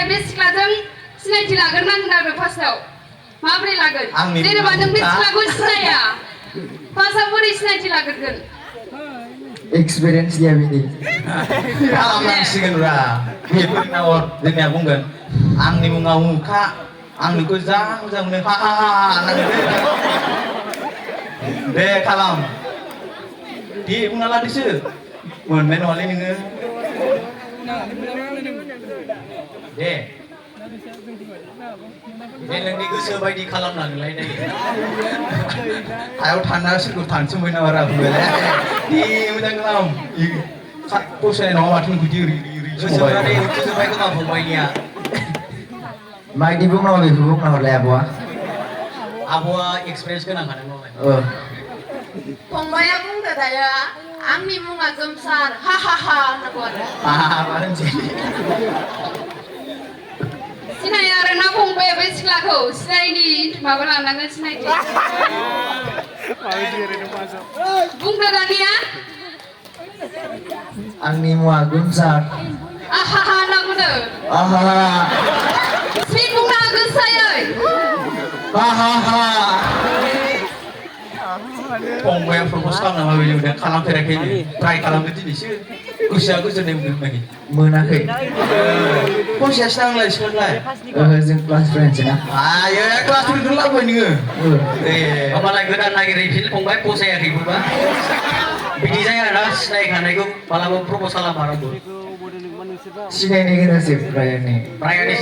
बे सिख्लाजों सिनायथि लाग्रोनांगोन आरो फार्स्टआव माबोरै लागोन जेनेबा नों बे सिख्लाखौ सिनाया फार्स्टआव बोरै सिनायथि लाग्रोगोन एक्सपिरियेन्स गैया बिदि खालामनांसिगोन रा बेफोरनाव जोंनिया बुंगोन आंनि मुङा उमुखा आं नोंखौ जा मोजां मोनो हा हा हा दे खालाम दे बुंना लादोसो मोननाय नङालै नोङो दे नोंनि गोसो बायदि खालामनानैलाय नै हायाव थाना सोरखौ थानोसो मोना बारा बुंबायलै दे मोजां खालाम फसायनाय नङा माथो नोंखौ ओरै गोसोफ्रानो उथुजोब्बाय खोमा फंबायनिया माबायदि बुंनांगौ बेखौ बुंना हरलाय आब'आ एक्सपिरियेन्स गोनांखानो मावलाय फंबाया बुंदो दायो आंनि मुङा गोमसार हा हा हा होननांगौ आरो सिनाया आरो ना फंबाया बे सिख्लाखौ सिनायनि माबा लानांगोन सिनायथि बुंदो दानिया आंनि मुङा गोमसार आहा हा होनना बुंदो आहा स्पिड बुंना गोसायै आहा हा फंबाया प्रपस खालामना माबायदि मोनदों खालामफेराखैनो ट्राइ खालामदो दिनैसो गोसोआ गोजोननाय मोनदों माने मोनाखै फसायासै नांलाय सिख्लालाय जों क्लास फ्रेन्डसो ना आयो क्लास फ्रेन्डखौनो लाबोबाय नोङो होमबालाय गोदान नागिरहैफिन फंबाय फसायाखैबोबा बिदि जाया ना सिनायखानायखौ मालाबा प्रपस खालामा रावबो सिनायनो गोनांसो फ्रायानो